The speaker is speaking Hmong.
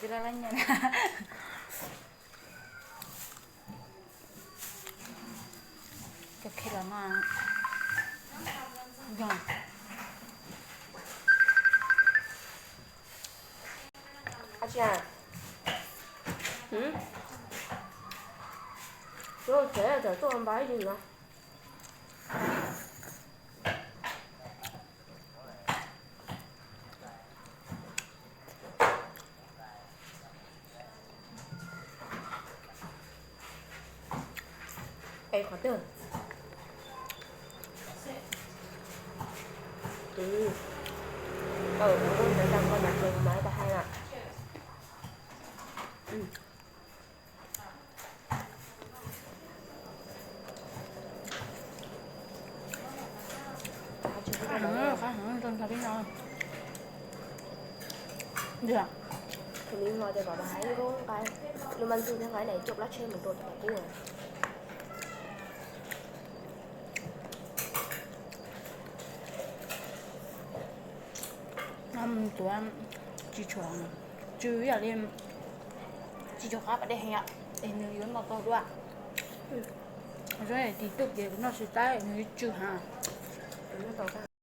Cov khe los no, tsev tawm tuaj npau ib yig no. Es qhov twg? Ua ntawd tau koj nram tsev mas tas hais lawm. Qab heev, qab heev, nrog nrog peb no. Yog tus me hluas tias kom nqa lub npab ntxwg thiab nqa daim cuaj plab tsheb mus rau tom qub. Tuav tsis tshua, tsw ib yam li tsis tshua qab pas dej heev es nws yuav noj tau dua. Zoo tis tub ces kuv noj tsis taus nws yuav tsw heev.